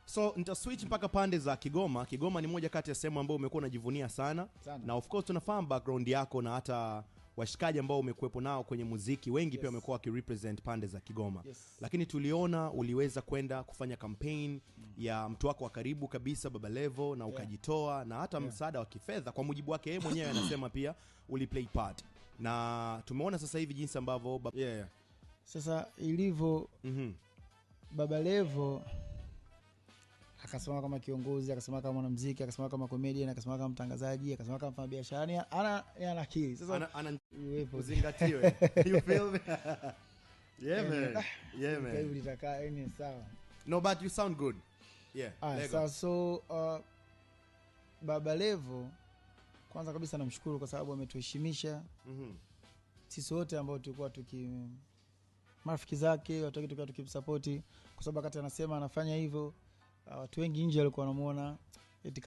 So nita switch mpaka pande za Kigoma. Kigoma ni moja kati ya sehemu ambayo umekuwa unajivunia sana. Sana. Na of course tunafahamu background yako na hata washikaji ambao umekuwepo nao kwenye muziki wengi pia wamekuwa wakirepresent pande za Kigoma. Lakini tuliona uliweza kwenda kufanya campaign ya mtu wako wa karibu kabisa Baba Levo na ukajitoa na hata msaada wa kifedha kwa mujibu wake yeye mwenyewe anasema pia uli play part. Na tumeona sasa hivi jinsi ambavyo yeah. Sasa ilivyo Baba Levo akasimama kama kiongozi, akasimama kama mwanamuziki, akasimama kama comedian, akasimama kama mtangazaji, akasimama kama mfanyabiashara. Yani ana akili. Sasa Ana uwepo uzingatiwe. You feel me? Yeah, man. Yeah, Kwa hivyo man. litakaa yani sawa. No, but you sound good. Yeah. Aya, Lego. sawa. So Baba Levo kwanza kabisa namshukuru kwa sababu ametuheshimisha sisi wote ambao tulikuwa tuki marafiki zake, watu wengi tulikuwa tukimsapoti, kwa sababu wakati anasema anafanya hivyo, watu wengi nje walikuwa wanamuona eti